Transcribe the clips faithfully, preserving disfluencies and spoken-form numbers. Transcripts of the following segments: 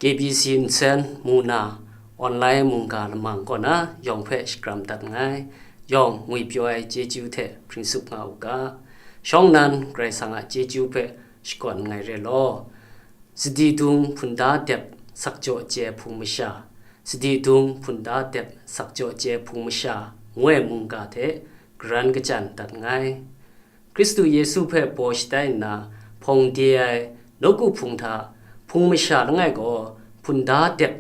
A B C nsen mu na online mungga lamang kaw na yawng hpe shakram dat nngai. Yawng ngwi pyaw ai chyeju hte hpring sup nga u ga. Shawng nan Karai Kasang a chyeju hpe shakawn nngai re law. Sadi dung hpunda dep sakjaw chye hpung masha, sadi dung hpunda dep sakjaw chye hpung masha ngu ai mungga hte karan kachyan dat nngai. Hkristu Yesu hpe baw shatai nna hpawng de ai nawku hpung hta hpung masha langai gaw hpunda dep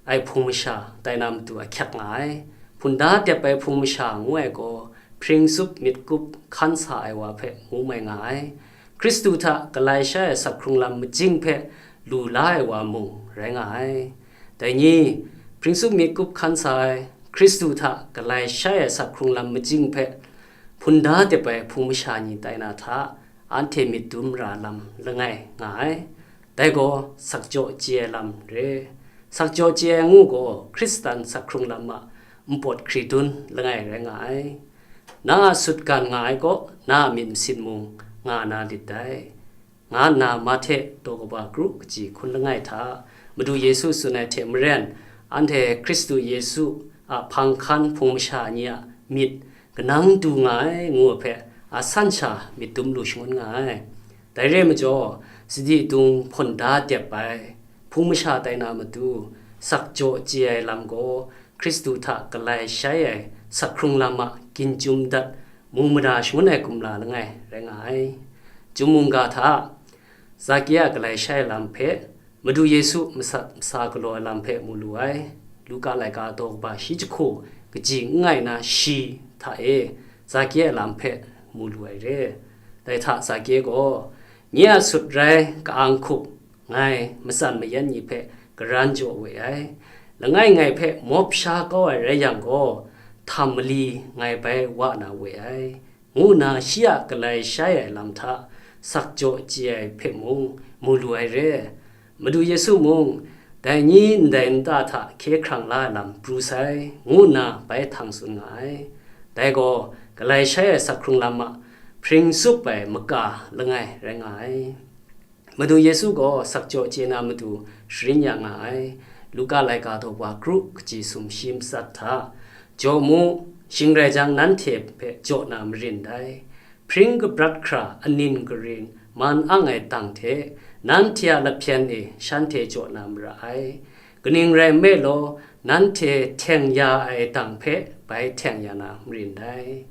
ai hpung masha tai na matu ahkyak nga ai. Hpunda dep ai hpung masha ngu ai gaw, hpring sup myit kup hkan sa ai wa hpe ngu mai nga ai. Hkristu hta galai shai ai sak hkrung lam majing hpe lu la ai wa mung rai nga ai. Dai ni, hpring sup myit kup hkan sa ai, Hkristu hta galai shai ai sak hkrung lam majing hpe hpunda dep ai hpung masha ni tai na hta, anhte myit dum ra lam langai nga ai. Dai gaw sakjaw chye ai lam re. Sakjaw chye ai ngu gaw Hkristan sak hkrung lam a npawt hkridun langai rai nga ai. Na a sutgan nga ai kaw, na a myit masin mung nga na lit dai, nga nna Mahte daw kaba kru kaji hkun langai hta Madu Yesu tsun ai hte maren, anhte Hkristu Yesu a hpang hkan hpung masha ni a myit kanang du nga ai ngu ai hpe a san sha myit dum lu shangun nga ai. Dai re ai majaw, sadi dung hpunda dep ai, hpung masha tai na matu, sakjaw chye ai lam gaw, Hkristu hta galai shai ai sak hkrung lam a ginjum dat mung mada shangun ai kumla langai rai nga ai. Chyum mungga hta, Zaki a galai shai ai lam hpe, Madu Yesu masat masa galaw ai lam hpe mu lu ai. Luka laika daw kaba shi jahku kaji n ngai na shi hta e, Zaki a lam hpe mu lu ai re. Dai hta Zaki gaw, nye a sut rai ka-ang hkup, ngai matsan mayan ni hpe karan jaw we ai. Langai ngai hpe mawp sha kau ai rai yang gaw, htam mali ngai bai wa na we ai, ngu nna shi a galai shai ai lam hta sakjaw chye ai hpe mung mu lu ai re. Madu Yesu mung, dai ni ndai nta hta hkye hkrang la ai lam pru sai, ngu nna bai htang tsun nga ai. Dai gaw, galai shai ai sak hkrung lam a hpring sup ai maka langai rai nga ai. Madu Yesu gaw sakjaw chye na matu sharin ya nga ai. Luka laika daw wa kru kaji sumshi matsat hta, jaw mu, shing rai jang nanhte hpe jaw na marin dai. Hpring kabrat hkra anin karin man ang ai dang hte, nanhte a lahpyen e shanhte jaw na mara ai. Kaning rai nme law, nanhte hteng ya ai dang hpe bai hteng ya na marin dai.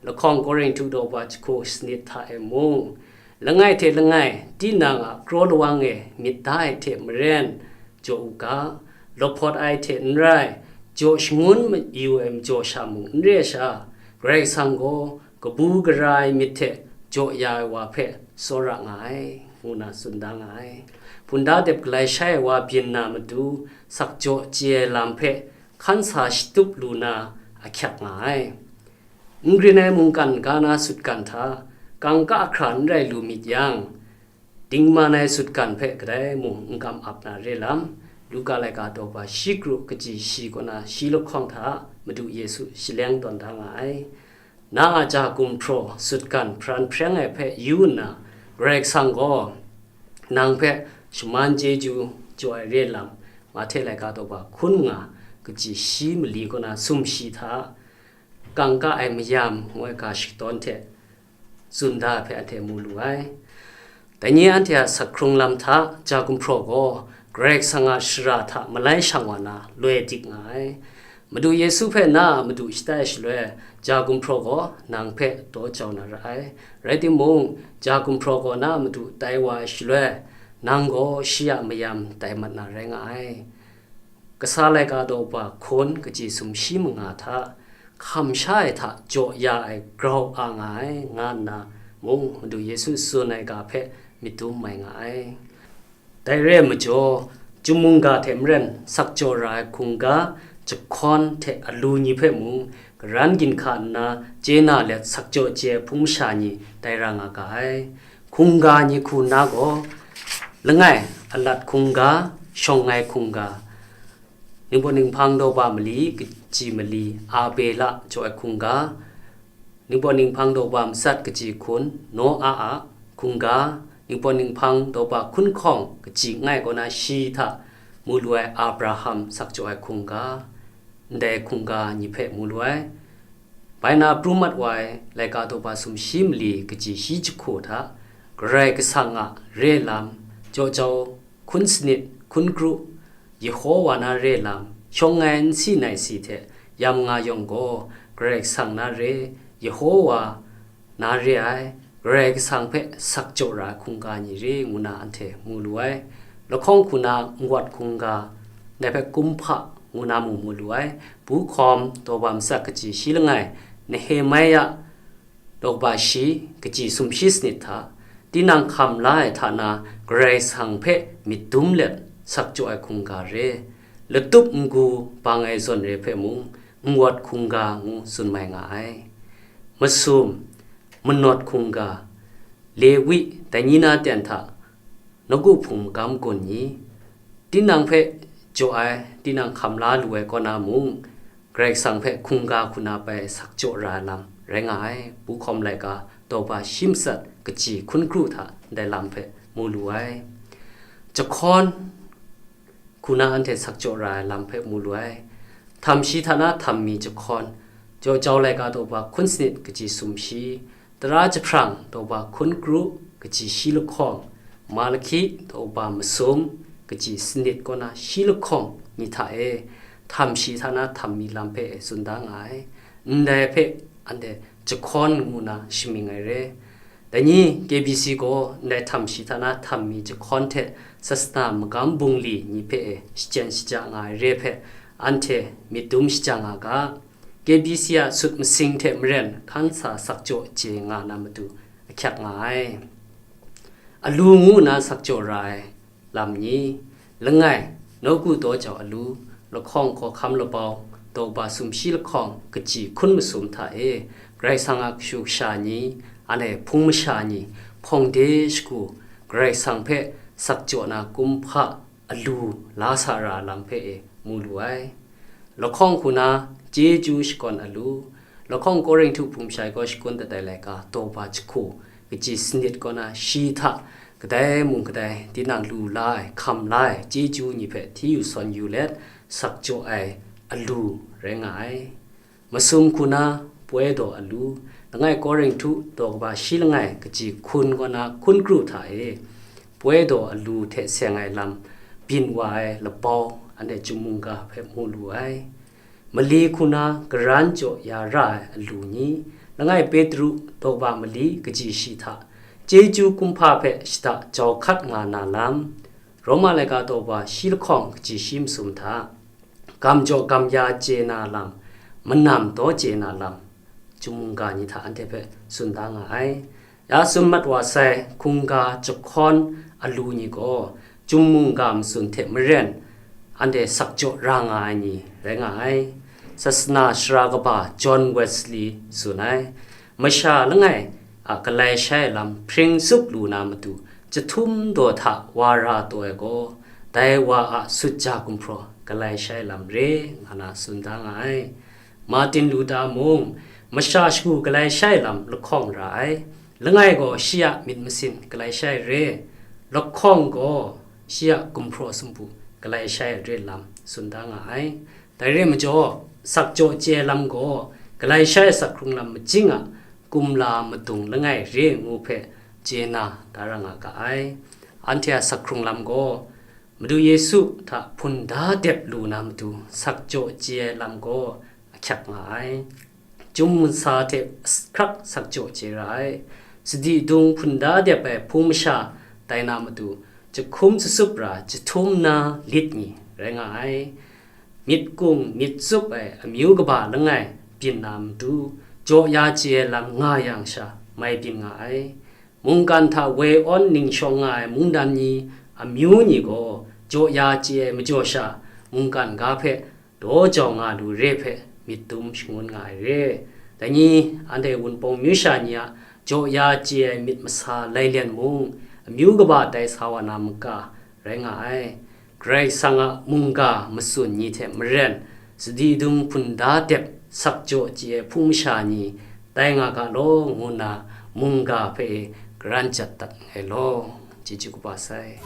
Lahkawng Korinhtu daw wa jahku sanit hta e mung, langai hte langai tinang a kraw lawang e myit da ai hte maren, jaw u ga, lawhpawt ai hte n rai, jaw shangun mayu ai majaw sha mung n re ai sha, Karai Kasang gaw kabu gara ai myit hte jaw ya ai wa hpe tsawra nga ai, ngu na tsun da nga ai. Hpunda dep galai shai ai wa byin na matu, sakjaw chye ai lam hpe hkan sa shatup lu na ahkyak nga ai. N grin ai mungkan ga na sutgan hta, kangka hkra n rai lu myit yang, dingman ai sutgan hpe kadai mung n kam ap na re lam, Luka laika daw wa shi kru kaji shi kaw na shi lahkawng hta Madu Yesu shaleng tawn da nga ai. Na a ja gumhpraw sutgan hparan hpreng ai hpe yu nna, Karai Kasang gaw nang hpe shaman chyeju jaw ai re lam, Mahte laika daw wa hkun nga kaji shi mali kaw na sumshi hta, kangka ai mayam ngu ai ga shadawn hte tsun da ai hpe anhte mu lu ai. Dai ni anhte a sak hkrung lam hta ja gumhpraw gaw Karai Kasang a shara hta malai shang wa na loi dik nga ai. Madu Yesu hpe na a madu shatai shaloi, ja gumhpraw gaw nang hpe daw jau na ra ai. Rai timung, ja gumhpraw gaw na a madu tai wa ai shaloi, nang gaw shi a mayam tai mat na rai nga ai. Kasa laika daw wa hkun kaji sumshi manga hta, hkam sha ai hta jaw ya ai grau a nga ai, nga nna mung Madu Yesu tsun ai ga hpe myit dum mai nga ai. Dai re ai majaw, chyum mungga hte maren sakjaw ra ai hkungga, jahkawn hte alu ni hpe mung, karan ginhka nna chye na let sakjaw chye ai hpung masha ni tai ra nga ga ai. Hkungga ni hku nna gaw, langai, alat hkungga, shawng ai hkungga, Ningpawt ninghpang daw ba mali, kaji mali, Abela jaw ai hkungga, Ningpawt ninghpang daw ba matsat kaji hkun, Noa a hkungga, Ningpawt ninghpang daw ba hkun hkawng kaji ngai kaw na shi hta mu lu ai Abraham sakjaw ai hkungga, ndai hkungga ni hpe mu lu ai. Bai na pru mat wa ai laika daw ba sumshi mali kaji shi jahku hta, Karai Kasang a re lam, jaw jau, hkun sanit, hkun kru, Yehowa na re lam, shawng ai nsi nai si hte yam nga yawng gaw, Karai Kasang na re, Yehowa na re ai, Karai Kasang hpe sakjaw ra ai hkungga ni re ngu na anhte mu lu ai. Lahkawng hku na Ngwat hkungga, dai hpe Kumhpa ngu na mu mu lu ai. Pu hkawm daw ba matsat kaji shi langai, Nehemia daw ba shi kaji sumshi sanit hta, tinang hkam la ai hta na Karai Kasang hpe myit dum let sakjaw ai hkungga re, latup n-gu bang ai zawn re hpe mung, Ngwat hkungga ngu tsun mai nga ai. Masum, manawt hkungga, Lewi, dai ni na ten hta, nawku hpung magam gun ni, tinang hpe jaw ai, tinang hkam la lu ai kaw na mung, Karai Kasang hpe hkungga hku na bai sakjaw ra ai lam rai nga ai. Pu hkawm laika daw ba shi matsat kaji hkun kru hta ndai lam hpe mu lu ai. Jahkawn hku na anhte sakjaw ra ai lam hpe mu lu ai. Htam shi hta na htam mi jahkawn, jaw jau laika daw ba hkun sanit kaji sumshi, tara jahprang daw ba hkun kru kaji shi lahkawng, Malahki daw ba masum kaji sanit kaw na shi lahkawng ni hta e, htam shi hta na htam mi lam hpe tsun da nga ai. Ndai hpe anhte jahkawn ngu na shamying ai re. Dai ni K B C gaw ndai htam shi hta na htam mi jahkawn hte sasana magam bungli ni hpe e shachyen shaja nga ai re hpe anhte myit dum shaja nga ga, K B C a sut masing hte maren hkan sa sakjaw chye nga na matu ahkyak nga ai. Alu ngu na sakjaw ra ai lam ni, langai, nawku daw jau alu, lahkawng hkawhkam labau, daw ba sumshi lahkawng kaji hkun masum hta e, Karai Kasang a kashu kasha ni, anhte hpung masha ni, hpawng de shagu, Karai Kasang hpe sakjaw na kumhpa alu la sa ra lam hpe e mu lu ai. Lahkawng hku na chyeju shakawn alu, lahkawng Korinhtu hpung masha gaw shakun dat ai laika daw ba jahku, kaji sanit kaw na shi hta, kadai mung kadai tinang lu la ai, hkam la ai chyeju ni hpe hti yu sawn yu let, sakjaw ai alu rai nga ai. Masum hku na poi daw alu, langai Korinhtu daw kaba shi langai kaji hkun kaw na hkun kru hta e, poi daw alu hte seng ai lam byin wa ai labau anhte chyum mungga hpe mu lu ai. Mali hku na karan jaw ya ra ai alu ni, langai Petru daw kaba mali kaji shi hta, chyeju kumhpa hpe shada jau hkat nga na lam, Roma laika daw kaba shi lahkawng kaji shi masum hta, gam jaw gam ya chye na lam, manam daw chye na lam, chyum mungga ni hta anhte hpe tsun da nga ai. Ya tsun mat wa sai, hkungga jahkawn alu ni gaw, chyum mungga matsun hte maren, anhte sakjaw ra nga ai ni rai nga ai. Sasana sara kaba John Wesley tsun ai, masha langai a galai shai lam hpring tsup lu na matu, jahtum daw hta wa ra taw ai gaw, dai wa a sutja gumhpraw galai shai lam re, nga na tsun da nga ai. Martin Luther mung, masha shagu galai shai lam lahkawng ra ai. Langai gaw shi a myit masin galai shai re, lahkawng gaw shi a gumhpraw sumpu galai shai re lam tsun da nga ai. Dai re majaw, sakjaw chye ai lam gaw, galai shai sak hkrung lam majing a kumla madung langai re ngu hpe chye na da ra nga ga ai. Anhte a sak hkrung lam gaw, Madu Yesu hta hpunda dep lu na matu sakjaw chye ai lam gaw ahkyak nga ai. Chyum ntsa hte hkrak sakjaw chye ra ai. Sadi dung hpunda dep ai hpung masha tai na matu, jahkum sasup ra jahtum na lit ni rai nga ai. Myit kung myit tsup ai amyu kaba langai byin na matu, jaw ya chye ai lam nga yang sha mai byin nga ai. Mungkan hta woi awn ning shawng nga ai mungdan ni amyu ni gaw, jaw ya chye ai majaw sha, mungkan ga hpe daw jau nga lu re hpe myit dum shangun nga ai re. Dai ni, anhte Wunpawng myu sha ni a jaw ya chye ai myit masa lailen mung, amyu kaba tai sa wa na maka rai nga ai. Karai Kasang a mungga matsun ni hte maren, sadi dung hpunda dep sakjaw chye ai hpung masha ni tai nga ga law, ngu nna mungga hpe e karan jat dat nngai law. Chyeju kaba sai.